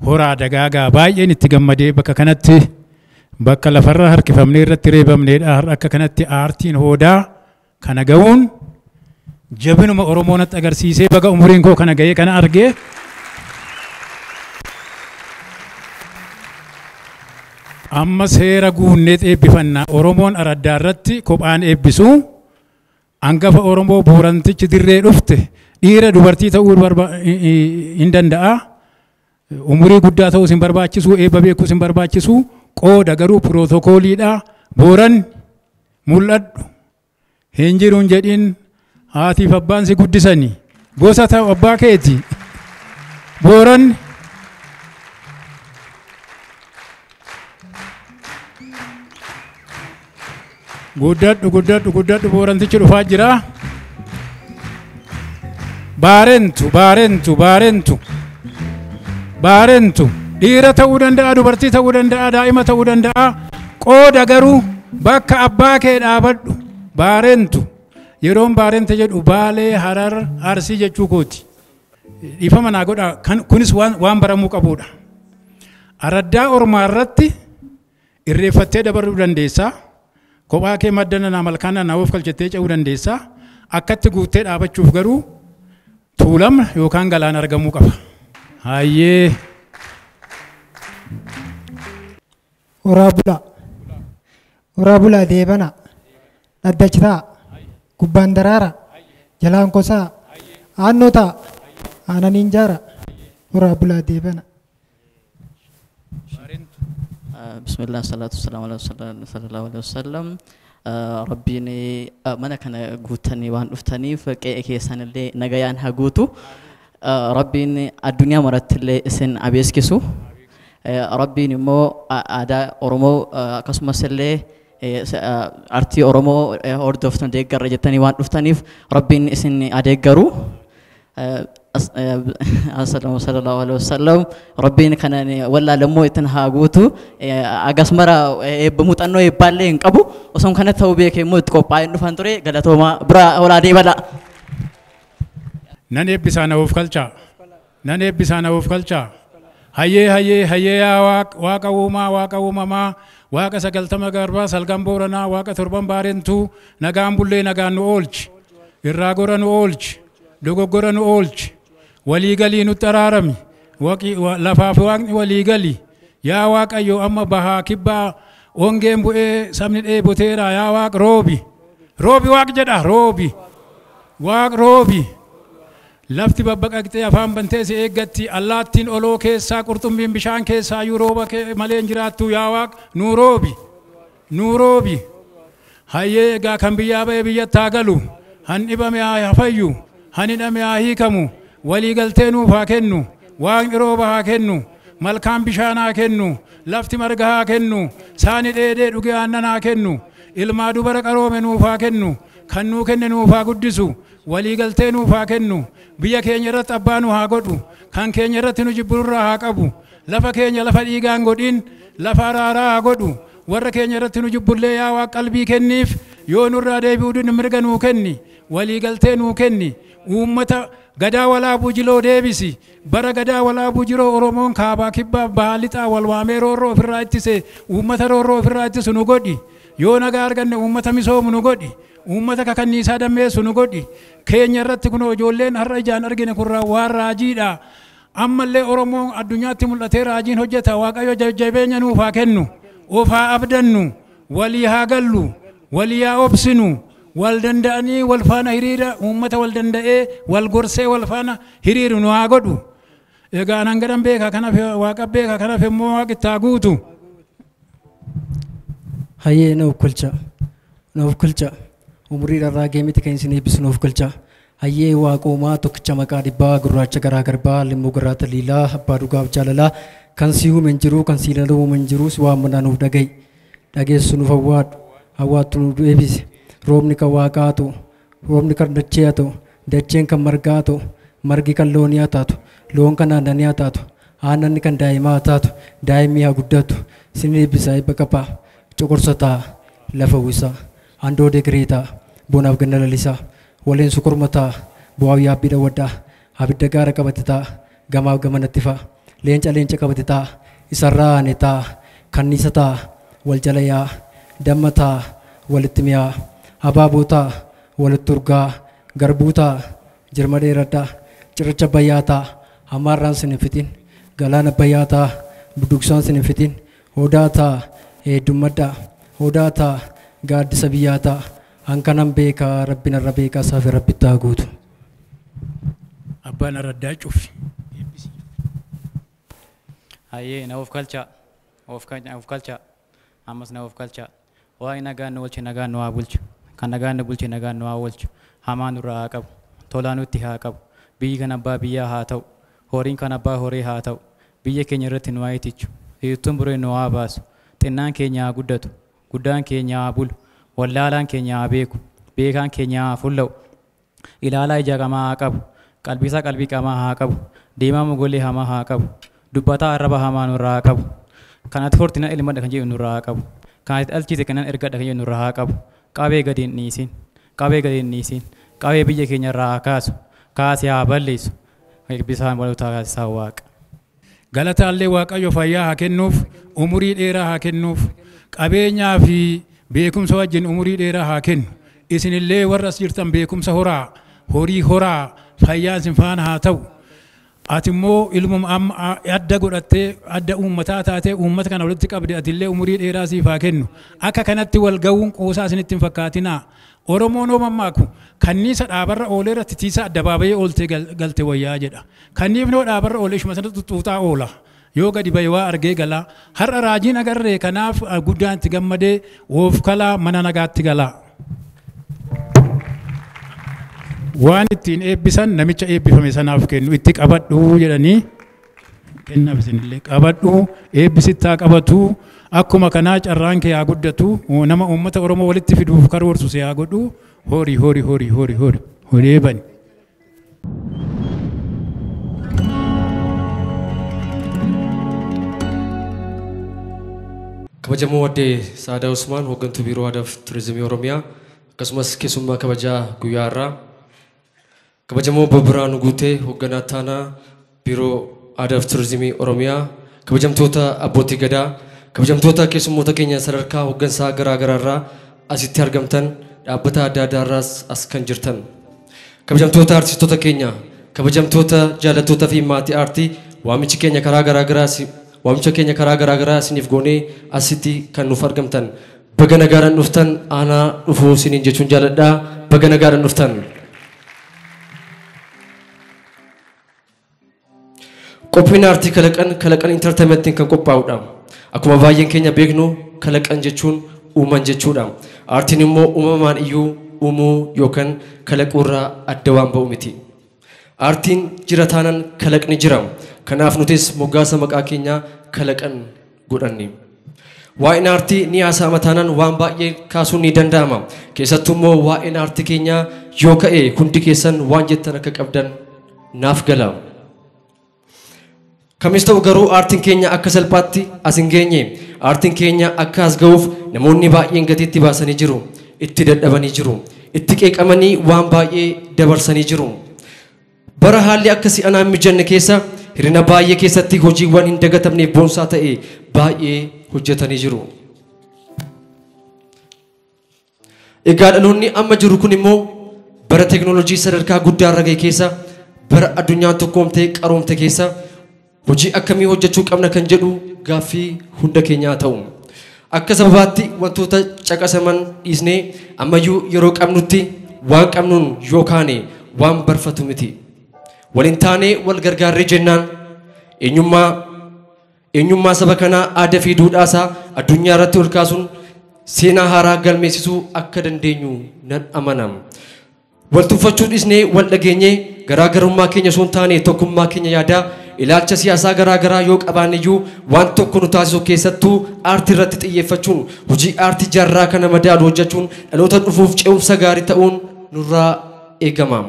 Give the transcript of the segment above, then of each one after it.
Horaa dagaagaa baay'een itti gammadee bakka kanatti bakka lafarra harkifamnee irratti reebamneedha. Har'a akka kanatti aartiin hoodaa kana ga'uun jabinuma Oromoo natti agarsiisee baga umuriin koo kana ga'ee kana argee amma seera guunnee eebbifannaa. Oromoon araddaa irratti kophaan eebbisu hangafa Oromoo Boorantichi dirree dhufte dhiira dubartii ta'uu hin danda'a. Umurii guddaa ta'uus hin barbaachisu, eebba beekuus hin barbaachisu. Qooda garuu pirootokooliidha. Booran mul'adhu hin jiruun jedhin haatiif abbaan si guddisani gosa ta'u abbaa keeti. Booran guddadhu guddadhu guddadhu Boorantichi dhufaa jira. Baarentu baarentu baarentu baarentu dhiira ta'uu danda'a, dubartii ta'uu danda'a, daa'ima ta'uu danda'a. Qooda garuu bakka abbaa kee dhaabadhu. Baarentu yeroon baarente jedhu Baalee, Harar, Arsii jechuu kooti. Dhiifama naa godha, kunis waan baramuu qabudha. Araddaa ormaa irratti irreeffattee dabaruu dandeessaa. Kophaa kee madda nanaa malkaan nanaa of galchettee ce'uu dandeessaa. Akkatti guuttee dhaabachuuf garuu tuulama yookaan galaan argamuu qaba. Hayyee. Horaa bulaa. Horaa bulaa deebana. Dhaddachitaa. Gubbaan daraara. Jalaan kosaa. Aannoo ta'a. Aananiin jaara. Horaa bulaa deebana. Bismillah, salatu wassalamu ala sallallahu alaihi wasallam. Rabbiin mana kana guutanii waan dhuftaniif qe'ee keessanillee nagayaan haa guutu. Rabbiin addunyaa marattillee isin abeeskisu. Rabbiin immoo aadaa Oromoo akkasumas illee artii Oromoo hordoftan deeggarra jettanii waan dhuftaniif Rabbiin isin adeeggaru. Assalamu sallallahu alaihi wasallam. Rabbiin kana wallaalammoo ittiin haa guutu. Agas mara eebba muuxannoo eebbaallee hin qabu. Osoo kana ta'uu beekee immoo itti qophaa'een dhufan ture. Galatoomaa bira olaa deebala. Nan eebbisaa na of galchaa. Nan eebbisaa na of galchaa. Hayyee hayyee hayyee yaa waaqa uumaa waaqa uumamaa waaqa 90 garbaa salgan Booranaa waaqa 7 baarentuu nagaan bullee nagaan nu oolchi. Irraa gora nu oolchi. Dogoggora nu oolchi. Walii galii nutti araarami. Lafaaf waaqni walii gali. Yaa Waaqayyo amma bahaa kibbaa ongeen bu'ee sabni dheeboteera. Yaa Waaq roobi. Roobi Waaq jedha roobi. Waaq roobi. Lafti babbaqaqxee afaan bantee si eeggatti. Allaattiin oloo keessaa qurxummiin bishaan keessaa iyyuu rooba malee hin jiraattu. Yaa Waaq nuu roobi. Nuu roobi. Hayyee egaa kan biyyaa ba'e biyyatti haa galu. Han dhibame haa fayyu. Han hidhame haa hiikamu. Walii galtee nuuf haa kennu. Waaqni rooba haa kennu. Malkaan bishaan haa kennu. Lafti marga haa kennu. Saani dheedee dhugee aannan haa kennu. Ilmaa dubara qaroome nuuf haa kennu. Kan nuu kenne nuuf haa guddisu. Walii galtee nuuf haa kennu. Biyya keenya irratti abbaa nu haa godhu. Kan keenya irratti nu jibburraa haa qabu. Lafa keenya lafa dhiigaan godhin. Lafa araaraa haa godhu. Warra keenya irratti nu jibbullee yaa Waaq qalbii kenniif. Yoo nurraa deebi'uu didne mirga nuu kenni. Walii galtee nuu kenni. Uummata gadaa walaabuu jiloo deebisi. Bara gadaa walaabuu jiroo Oromoon kaabaa kibbaa bahaa lixaa wal waamee roorroo ofirraa ittise. Uummata roorroo ofirraa ittisu nu godhi. Yoo nagaa arganne uummata misoomu nu godhi. Uummata kakanniisaa dammeessu nu godhi. Keenya irratti kunoo ijoolleen har'a ijaan argine kun waan raajiidha. Ammallee Oromoon addunyaatti mul'atee raajiin hojjeta. Waaqayyo jajjabeenya nuuf haa kennu. Of haa abdannu. Walii haa gallu. Walii haa obsinu. Wal danda'anii wal faana hiriira uummata wal danda'ee wal gorsee wal faana hiriiru nu haa godhu. Egaa anan gadhan beeka kanaaf Waaqa beeka kanaaf immoo Waaqi itti haa guutu. Hayyee na of galcha. Na of galcha. Umurii dharraa geemiti kan isin eebbisu na of galcha. Hayyee Waaqa uumaa tokkicha maqaa dhibbaa gurraacha garaa garbaa limmuu garaa taliilaa abbaa dhugaaf jaalalaa kan si uume hin jiru kan si ilaalu uume hin jiru si waammanaa nuuf dhaga'i. Dhageessu nuuf awwaadhu. Awwaattu nuuf eebisi. Roobni kan waaqaa haa ta'u. Roobni kan dachee haa ta'u. Dacheen kan margaa haa ta'u. Margi kan loonii haa taatu. Loon kan aannanii haa taatu. Aannanni kan daa'imaa haa taatu. Daa'imni haa guddatu. Sin eebbisaa eebba qabaa. Coqorsa ta'a. Lafa uwwisaa. Handoo degree ta'a. Bonaaf ganna lalisaa. Waleen sukurma ta'a. Bu'aa yaabbii dhawwadhaa. Abidda gaara qabate ta'a. Gamaaf gamanatti fa'a. Leenca leenca qabate ta'a. Isarraa aane ta'a. Kanniisa ta'a. Wal jala yaa'a. Damma ta'a. Walitti mi'aa'a. Abaaboo ta'a. Walitti urgaa'a. Garbuu ta'a. Jirma dheeradhaa. Cirracha bayyaa ta'a. Hamaarraan sin hin fixin. Galaana bayyaa ta'a. Buduqsaan sin hin fixin. Odaa ta'a. Heddummadhaa. Odaa ta'a. Gaaddisa biyyaa ta'a. Hankanan beekaa rabbin irra beekaa saafi rabbitti haa guutu. Abbaan araddaa cufi. Hayyee na of galchaa. Of galchaa. Ammas na of galchaa. Waaqni nagaan nu oolche nagaan nu haa bulchu. Kan nagaan nu bulche nagaan nu haa oolchu. Hamaa nurraa haa qabu. Tolaa nutti haa qabu. Biyyi kan abbaa biyyaa haa ta'u. Horiin kan abbaa horii haa ta'u. Biyya keenya irratti nu haa itichu. Hiyyattuun buree nu haa baasu. Xinnaan keenya haa guddatu. Guddaan keenya haa bulu. Wallaalaan keenya haa beeku. Beekaan keenya haa fulla'u. Ilaalaa ija qamaa haa qabu. Qalbisaa qalbii qamaa haa qabu. Deemaa mogolee hamaa haa qabu. Dubbataa arraba hamaa nurraa haa qabu. Kan ati hortina ilmadha kan jedhu nurraa haa qabu. Kan ati dhalchite kanan ergadha kan jedhu nurraa haa qabu. Qabee gadi hin dhiisin. Qabee gadi hin dhiisin. Qabee biyya keenya irraa haa kaasu. Kaasee haa balleessu. Eebbisaan walootaa kaasisaa Waaqa. Galataallee Waaqayyo fayyaa haa kennuuf, umurii dheeraa haa kennuuf, qabeenyaa fi beekumsa wajjin umurii dheeraa haa kennu. Isinillee warra as jirtan beekumsa horaa, horii horaa, fayyaan isin faana haa ta'u. Ati immoo ilmuma amma adda godhattee adda uummataa taatee uummata kana walitti qabde atillee umurii dheeraa siif haa kennu. Akka kanatti wal ga'uun qoosaa isinitti hin fakkaatinaa. Oromoon hoo mammaaku kanniisa dhaabarra ooleera titiisa addabaabayee ooltee galte wayyaa jedha. Kanniifni hoo dhaabarra oolee ishuma sanatti xuxuuxaa oola. Yoo gadi bahe waa argee galaa. Har'a raajiin agarree kanaaf guddaan itti gammadee woof kalaa mana nagaatti galaa. Waan ittiin eebbisan namicha eebbifame sanaaf kennu itti qabadhu jedhanii kennaaf isinillee qabadhu eebbisittaa qabatu akkuma kanaa carraan kee haa guddatu nama uummata Oromoo walitti fiduuf karoorsu si haa godhu horii horii horii horii horii horii bani. Kabajamoo Addee Saadaa Usmaan hooggantuu Biiroo Aadaa fi Turizimii Oromiyaa akkasumas keessummaa kabajaa guyyaa har'aa kabajamoo Obbo Biraanuu Guutee hoogganaa Taanaa Biiroo Aadaa fi Turizimii Oromiyaa kabajamtoota abbootii gadaa kabajamtoota keessummoota keenya sadarkaa hooggansaa garaa garaarraa asitti argamtan dhaabbata adda addaarraas as kan jirtan kabajamtoota artistoota keenya kabajamtoota jaalattoota fi maatii aartii waamichi keenya karaa garaa garaa waamicha keenya karaa garaa garaa isiniif goonee asitti kan nuuf argamtan baga nagaadhaan dhuftan aanaa dhufuu isiniin jechuun jaaladhaa baga nagaadhaan dhuftan. Qophiin aartii kalaqan intarteementiin kan qophaa'udha. Akkuma baay'een keenya beeknu kalaqan jechuun uuman jechuudha. Aartiin immoo uumamaan iyyuu uumuu yookaan kalaquurraa adda waan ba'u miti. Aartiin jira taanaan kalaqni jira. Kanaaf nutis moggaasa maqaa keenyaa kalaqan godhanne. Waa'een aartii ni haasa'ama taanaan waan baay'ee kaasuun ni danda'ama. Keessattuu immoo waa'een aartii keenyaa yoo ka'e hundi keessan waan jettan akka qabdan naaf gala. Kamis ta'u garuu aartiin keenya akka salphaatti as hin geenye. Aartiin keenya akka as ga'uuf namoonni baay'een gatiitti baasanii jiru. Itti dadhabanii jiru. Itti qeeqamanii waan baay'ee dabarsanii jiru. Bara haalli akkasii anaan mijanne keessa hirina baay'ee keessatti hojiiwwan hin dagatamneef boonsaa ta'e baay'ee hojjetanii jiru. Egaa dhaloonni amma jiru kun immoo bara teekinooloojii sadarkaa guddaa irra ga'e keessa bara addunyaan tokkoomtee qaroomte keessa hojii akkamii hojjechuu qabna kan jedhu gaaffii hunda keenyaa ta'u. Akka sababaatti wantoota caqasaman dhiisnee ammayyuu yeroo qabnutti waan qabnuun yoo kaane waan barfatu miti. Waliin taanee wal gargaarree jennaan eenyummaa saba kanaa aadaa fi duudhaa isaa addunyaa irratti ol kaasuun seenaa haaraa galmeessisuu akka dandeenyu nan amana. Wal tuffachuu dhiisnee wal dhageenyee garaagarummaa keenya osoo hin taane tokkummaa keenya yaadaa ilaalcha siyaasaa garaa garaa yoo qabaanne iyyuu waan tokko nu taasisu keessattuu aartii irratti xiyyeeffachuun hojii aartii jaarraa kana madaalu hojjechuun dhaloota dhufuuf ce'umsa gaarii ta'uun nurraa eegama.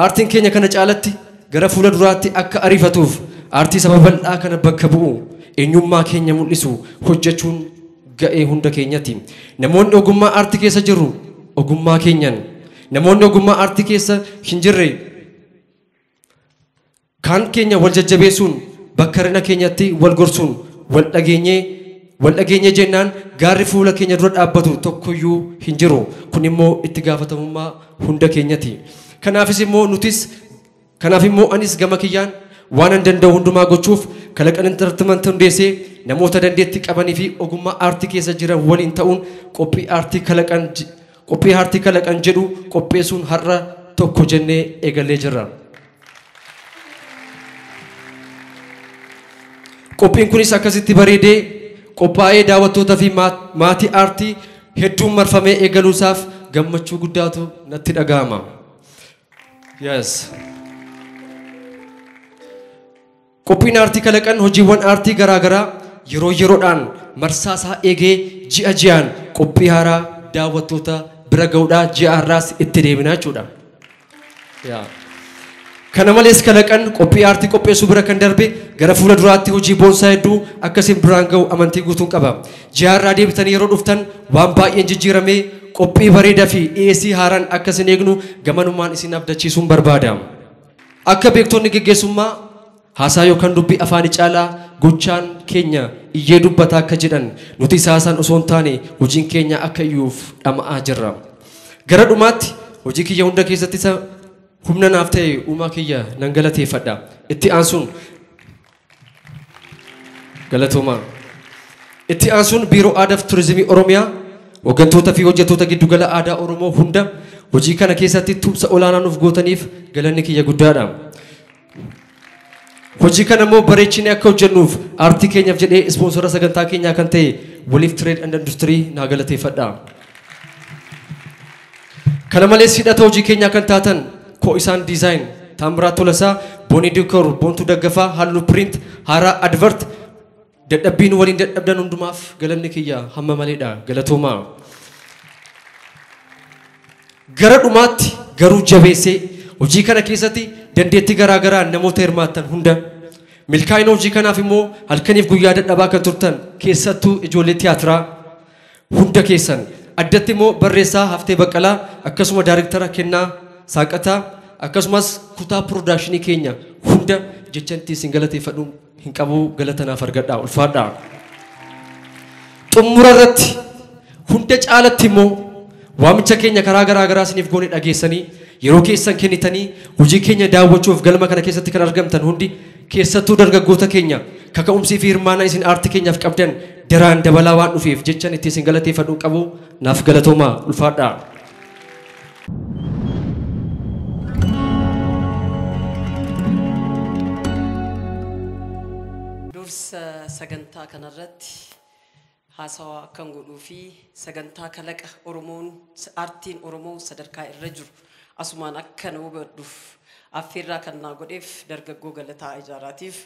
Aartiin keenya kana caalatti gara fuula duraatti akka ariifatuuf aartii saba bal'aa kana bakka bu'u eenyummaa keenya mul'isu hojjechuun ga'ee hunda keenyati. Namoonni ogummaa aartii keessa jirru ogummaa keenyan namoonni ogummaa aartii keessa hin jirre kaan keenya wal jajjabeessuun bakka hir'ina keenyatti wal gorsuun wal dhageenyee jennaan gaarri fuula keenya dura dhaabbatu tokkoyyuu hin jiru. Kun immoo itti gaafatamummaa hunda keenyati. Kanaafis immoo nutis kanaaf immoo anis gama kiyyaan waan an danda'u hundumaa gochuuf Kalaqan Entertainment hundeessee namoota dandeettii qabanii fi ogummaa aartii keessa jiran waliin ta'uun qophii aartii kalaqan jedhu qopheessuun har'a tokko jennee eegallee jirra. Qophiin kunis akkasitti bareedee qophaa'ee daawwattootaa fi maatii aartii hedduun marfamee eegaluusaaf gammachuu guddaatu natti dhaga'ama. Yes. Qophiin aartii kalaqan hojiiwwan aartii garaagaraa yeroo yeroodhaan marsaa isaa eegee ji'a ji'aan qophii haaraa daawwattoota bira ga'uudhaa ji'a har'aas itti deebinaa jechuudha. Kana malees kalaqan qophii aartii qopheessuu bira kan darbe gara fuula duraatti hojii boonsaa hedduu akkasiin biraan ga'u amantii guutuun qaba. Ji'a har'aa deebitanii yeroo dhuftan waan baay'een jijjiiramee qophii bareedaa fi dhiyeessii haaraan akkasiin eegnu gamanumaan isin abdachiisuun barbaada. Akka beektonni geggeessummaa haasaa yookaan dubbii afaanii caalaa gochaan keenya iyyee dubbataa akka jedhan nuti haasaan osoo hin taane hojiin keenya akka iyyuuf dhama'aa jirra. Gara dhumaatti hojii kiyya hunda keessatti isa humna naaf ta'e uumaa kiyya nan galateeffadha. Itti aansuun galatoomaa. Itti aansuun Biiroo Aadaa fi Turizimii Oromiyaa hooggantoota fi hojjettoota giddugala aadaa Oromoo hunda hojii kana keessatti tumsa olaanaa nuuf gootaniif galanni kiyya guddaadha. Hojii kana immoo bareechinee akka hojjennuuf aartii keenyaaf jedhee ispoonsora sagantaa keenyaa kan ta'e Waliif Trade and Industry naa galateeffadha. Kana malees hidhata hojii keenyaa kan taatan Ko'isaan Design, Taamiraat Tolasaa, Boonii Dikoor, Boontuu Daggafaa, Halluu Print, Haaraa Advert dadhabbiin waliin dadhabdan hundumaaf galanni kiyya hamma maleedha. Galatoomaa. Gara dhumaatti garuu jabeessee hojii kana keessatti dandeettii garaagaraa namoota hirmaattan hunda milkaa'ina hojii kanaaf immoo halkaniif guyyaa dadhabaa kan turtan keessattuu ijoollee tiyaatiraa hunda keessan addatti immoo barreessaa Haftee Baqqalaa akkasuma daayrektara Kennaa Saaqataa akkasumas kutaa piroodakshinii keenya hunda jechanti isin galateeffadhu hin qabu galatanaaf argadhaa ulfaadhaa. Xumura irratti hunda caalatti immoo waamicha keenya karaa garaagaraa isiniif goone dhageessanii yeroo keessan kennitanii hojii keenya daawwachuuf galma kana keessatti kan argamtan hundi keessattuu dargaggoota keenya kaka'umsii fi hirmaannaa isin aartii keenyaaf qabdan daraan dabalaa waan dhufeef jechan itti isin galateeffadhu qabu naaf galatoomaa ulfaadhaa. Dursa sagantaa kanarratti haasawaa akkan godhuu fi sagantaa kalaqa Oromoon aartiin Oromoo sadarkaa irra jiru asumaan akka na hubadhuuf affeerraa kan naa godheef dargaggoo Galataa Ijaaraatiif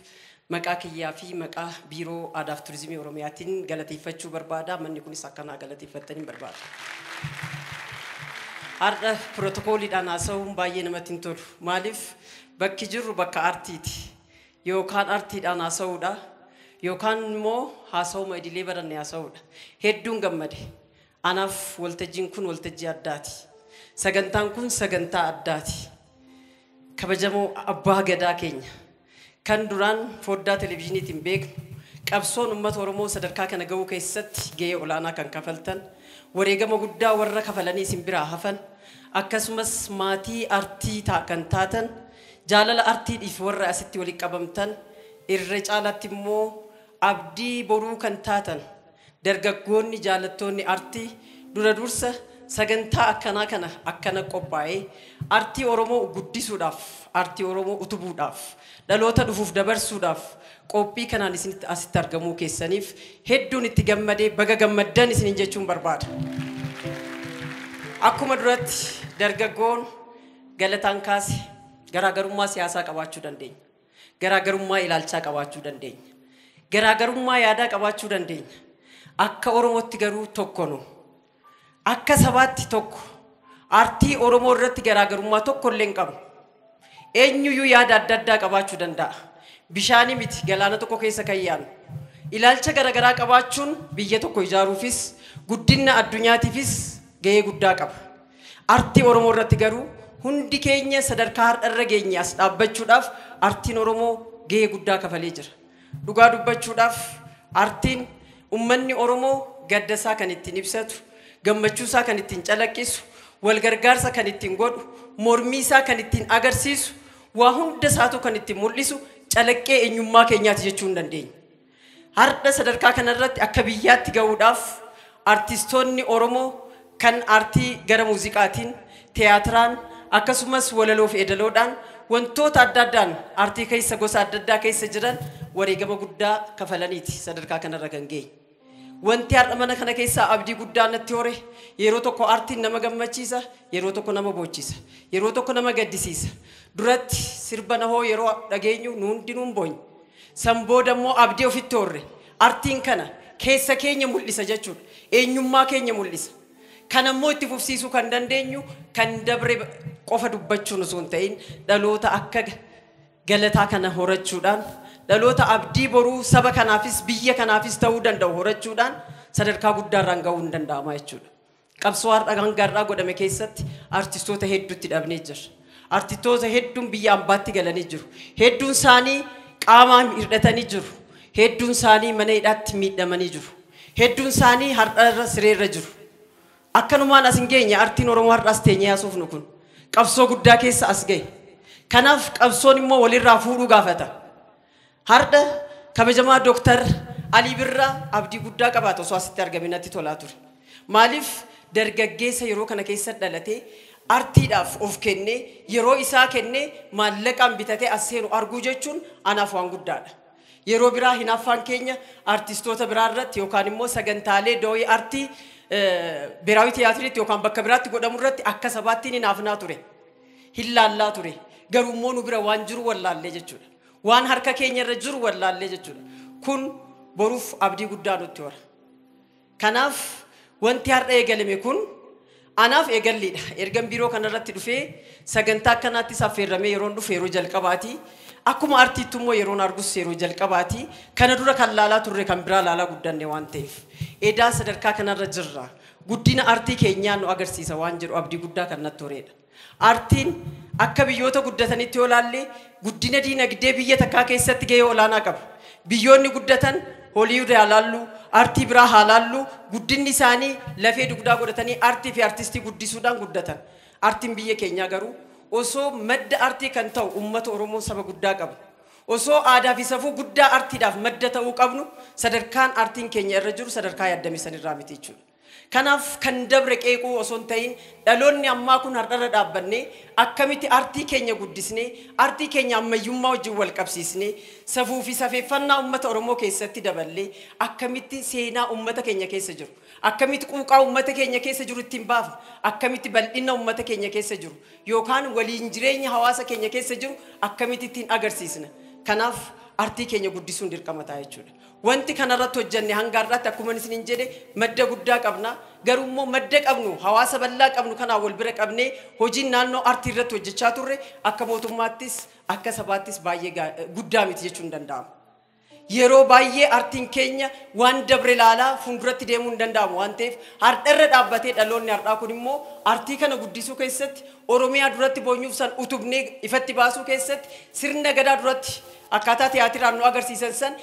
maqaa kiyyaa fi maqaa Biiroo Aadaa fi Turizimii Oromiyaatiin galateeffachuu barbaada. Manni kunis akka naa galateeffattaniin barbaada. Har'a pirootokooliidhaan haasa'uun baay'ee namatti hin tolu. Maaliif bakki jirru bakka aartiiti. Yookaan aartiidhaan haasa'uudha. Yookaan immoo haasa'uma idilee baranne haasa'uudha. Hedduun gammade. Anaaf waltajjiin kun waltajjii addaati. Sagantaan kun sagantaa addaati. Kabajamoo abbaa gadaa keenya kan duraan foddaa televizyiiniitiin beeknu qabsoon uummata Oromoo sadarkaa kana ga'uu keessatti gahee olaanaa kan kafaltan wareegama guddaa warra kafalanii isin biraa hafan akkasumas maatii aartii kan taatan jaalala aartiidhiif warra asitti walitti qabamtan irra caalaatti immoo abdii boruu kan taatan dargaggoonni jaalattoonni aartii dura dursa sagantaa akkanaa kana akkana qophaa'ee aartii Oromoo guddisuudhaaf aartii Oromoo utubuudhaaf dhaloota dhufuuf dabarsuudhaaf qophii kanaan isinitti asitti argamuu keessaniif hedduun itti gammadee baga gammaddan isiniin jechuun barbaada. Akkuma duratti dargaggoon Galataan kaase garaagarummaa siyaasaa qabaachuu dandeenya. Garaagarummaa ilaalchaa qabaachuu dandeenya. Garaagarummaa yaadaa qabaachuu dandeenya. Akka Oromootti garuu tokko nu. Akka sabaatti tokko. Aartii Oromoo irratti garaagarummaa tokko illee hin qabnu. Eenyuyyuu yaada adda addaa qabaachuu danda'a. Bishaanii miti galaana tokko keessa kan yaadnu. Ilaalcha garaagaraa qabaachuun biyya tokko ijaaruufis guddina addunyaatiifis gahee guddaa qaba. Aartii Oromoo irratti garuu hundi keenya sadarkaa har'a irra geenye as dhaabbachuudhaaf aartiin Oromoo gahee guddaa kafalee jira. Dhugaa dubbachuudhaaf artiin uummanni Oromoo gadda isaa kan ittiin ibsatu, gammachuu isaa kan ittiin calaqqisu, wal gargaarsa kan ittiin godhu, mormii isaa kan ittiin agarsiisu, waa hunda isaatu kan ittiin mul'isu calaqqee eenyummaa keenyaati jechuu hin dandeenya. Har'a sadarkaa kanarratti akka biyyaatti gahuudhaaf artistoonni Oromoo kan artii gara muuziqaatiin, tiyaatiraan, akkasumas walaloo fi edaloodhaan wantoota adda addaan artii keessa gosa adda addaa keessa jiran wareegama guddaa kafalaniiti sadarkaa kanarra kan geenye. Wanti har'a mana kana keessaa abdii guddaa natti hore yeroo tokko artiin nama gammachiisa, yeroo tokko nama boochisa, yeroo tokko nama gaddisiisa. Duratti sirba nahoo yeroo dhageenyu nu hundinuu hin boonye. San booda immoo abdii ofitti horre. Artiin kana keessa keenya mul'isa jechuudha. Eenyummaa keenya mul'isa. Kan ammoo itti fufsiisuu kan dandeenyu kan dabre qofa dubbachuun osoo hin ta'in dhaloota akka galataa kana horachuudhaan dhaloota abdii boruu saba kanaafis biyya kanaafis ta'uu danda'u horachuudhaan sadarkaa guddaarraan ga'uu hin danda'ama jechuudha. Qabsoo har'a hanga har'aa godhame keessatti artistoota hedduutti dhabnee jirra. Artistoota hedduun biyya ambaatti galanii jiru. Hedduun isaanii qaamaan hir'atanii jiru. Hedduun isaanii mana hidhaatti miidhamanii jiru. Hedduun isaanii har'arra sireerra jiru. Akkanumaan as hin geenye artiin Oromoo har'as teenyee haasofnu kun qabsoo guddaa keessa as ga'e. Kanaaf qabsoon immoo walirraa fuudhuu gaafata. Har'a kabajamaa Dooktar Alii Birraa abdii guddaa qabaata osoo asitti argame natti tolaa ture. Maaliif dargaggeessa yeroo kana keessa dhalatee artiidhaaf of kennee yeroo isaa kennee maallaqaan bitatee as seenu arguu jechuun anaaf waan guddaadha. Yeroo biraa hinaaffaan keenya artistoota biraa irratti yookaan immoo sagantaalee dooyii artii Biraawii tiyaatiriitti yookaan bakka biraatti godhamu irratti akka sabaattiin hinaafnaa ture. Hin laallaa ture. Garuu immoo nu bira waan jiru wallaallee jechuudha. Waan harka keenya irra jiru wallaallee jechuudha. Kun boruuf abdii guddaa nutti hora. Kanaaf wanti har'a eegalame kun anaaf eegalliidha. Ergan biiroo kanarratti dhufee sagantaa akkanaattis affeerramee yeroon dhufe yeroo jalqabaati. Akkuma artiitti immoo yeroon argus yeroo jalqabaati. Kana dura kan laalaa turre kan biraa laalaa guddanne waan ta'eef. Edaa sadarkaa kanarra jirra. Guddina artii keenyaa nu agarsiisa waan jedhu abdii guddaa kan natti horeedha. Artiin akka biyyoota guddatanitti yoo laalle guddina diinagdee biyya takkaa keessatti gahee olaanaa qaba. Biyyoonni guddatan Holiiwud haa laallu, artii biraa haa laallu, guddinni isaanii lafee dugdaa godhatanii artii fi artistii guddisuudhaan guddatan. Artiin biyya keenyaa garuu osoo madda artii kan ta'u uummata Oromoo saba guddaa qaba. Osoo aadaa fi safuu guddaa artiidhaaf madda ta'uu qabnu sadarkaan artiin keenya irra jiru sadarkaa yaaddame sanirraa miti jechuudha. Kanaaf kan dabre qeequu osoo hin ta'in dhaloonni ammaa kun har'arra dhaabbannee akkamitti artii keenya guddisnee artii keenya ammayyummaa wajjin wal qabsiisnee safuu fi safeeffannaa uummata Oromoo keessatti daballee akkamitti seenaa uummata keenya keessa jiru akkamitti quuqaa uummata keenya keessa jiru ittiin baafna akkamitti bal'ina uummata keenya keessa jiru yookaan waliin jireenya hawaasa keenya keessa jiru akkamitti ittiin agarsiisna. Kanaaf artii keenya guddisuun dirqama ta'a jechuudha. Wanti kanarratti hojjenne hanga har'aatti akkuma isiniin jedhe madda guddaa qabna. Garuu immoo madda qabnu hawaasa bal'aa qabnu kanaan wal bira qabnee hojiin naannoo artii irratti hojjechaa turre akka mootummaattis akka sabaattis baay'ee guddaa miti jechuun danda'ama. Yeroo baay'ee artiin keenya waan dabre laalaa fuulduratti deemuu hin danda'amu waan ta'eef har'arra dhaabbatee dhaloonni har'aa kun immoo artii kana guddisuu keessatti Oromiyaa duratti boonyuuf san utubnee ifatti baasuu keessatti sirna gadaa duratti akkaataa tiyaatiraan nu agarsiisan san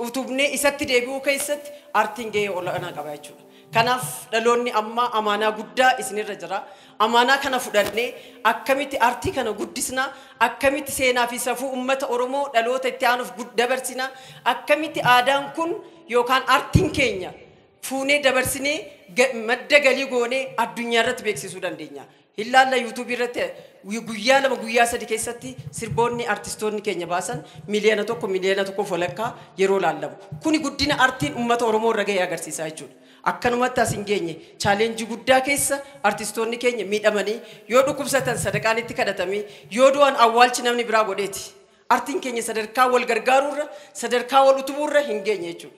utubnee isatti deebi'uu keessatti artiin gahee olaanaa qaba jechuudha. Kanaaf dhaloonni ammaa amaanaa guddaa isinirra jira. Amaanaa kana fudhannee akkamitti artii kana guddisna, akkamitti seenaa fi safuu uummata Oromoo dhaloota itti aanuuf dabarsina, akkamitti aadaan kun yookaan artiin keenya fuunee dabarsinee madda galii goonee addunyaa irratti beeksisuu dandeenya. Ilaalla yuutuubii irratti guyyaa 2 guyyaa 3 keessatti sirboonni artistoonni keenya baasan miliyoona 1 miliyoona 1.5 yeroo laallamu. Kuni guddina artiin uummata Oromoo irra gahee agarsiisa jechuudha. Akkanumatti as hin geenye chaaleenjii guddaa keessa artistoonni keenya miidhamanii yoo dhukkubsatan sadaqaan itti kadhatamee yoo du'an awwaalchi namni biraa godheeti. Artiin keenya sadarkaa wal gargaaruurra sadarkaa wal utubuurra hin geenye jechuudha.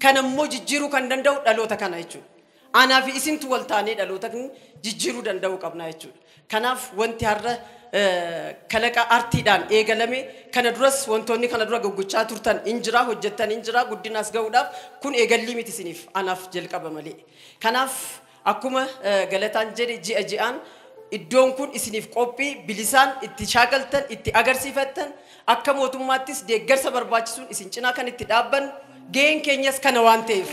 Kan ammoo jijjiiruu kan danda'u dhaloota kana jechuudha. Anaa fi isintu wal taanee dhaloota jijjiiruu danda'uu qabna jechuudha. Kanaaf wanti har'a kalaqa artiidhaan eegalame kana duras wantoonni kana dura goggochaa turtan hin jira hojjettan hin jira guddinaas ga'uudhaaf kun eegallii miti isiniif anaaf jalqaba malee. Kanaaf akkuma galataan jedhe ji'a ji'aan Iddoon kun isiniif qophii bilisaan itti shaakaltan, itti agarsiifattan, akka mootummaattis deeggarsa barbaachisuun isin cinaa kan itti dhaabbannu, gaheen keenyas kana waan ta'eef.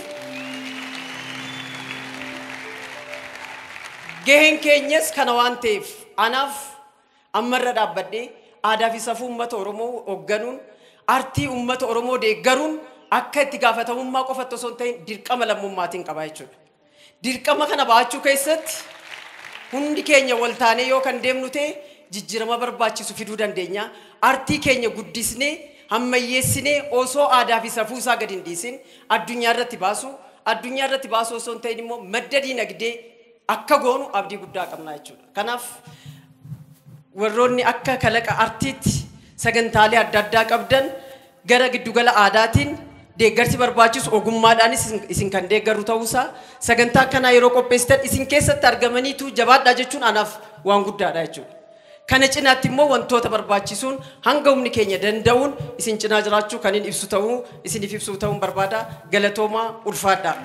Gaheen keenyas kana waan ta'eef anaaf ammarra dhaabbadhee aadaa fi safuu uummata Oromoo hoogganuun, artii uummata Oromoo deeggaruun akka itti gaafatamummaa qofatti osoo hin ta'in dirqama lammummaatiin qaba jechuudha. Dirqama kana baachuu keessatti hundi keenya wal taanee yoo kan deemnu ta'e jijjiirama barbaachisu fiduu dandeenya. Artii keenya guddisnee hammayyeessinee osoo aadaa fi safuu isaa gadi hin dhiisin addunyaa irratti baasu, addunyaa irratti baasu osoo hin ta'in immoo madda diinagdee akka goonu abdii guddaa qabna jechuudha. Kanaaf warroonni akka kalaqa artiitti sagantaalee adda addaa qabdan gara giddugala aadaatiin deeggarsi barbaachisu ogummaadhaanis isin kan deeggaru ta'uusaa, sagantaa akkanaa yeroo qopheessitan isin keessatti argamaniitu jabaadhaa jechuun anaaf waan guddaadha jechuudha. Kana cinaatti immoo wantoota barbaachisuun hanga humni keenya danda'uun isin cinaa jiraachuu kan inni ibsu ta'uu isiniif ibsuu ta'uun barbaada. Galatoomaa, ulfaadhaa.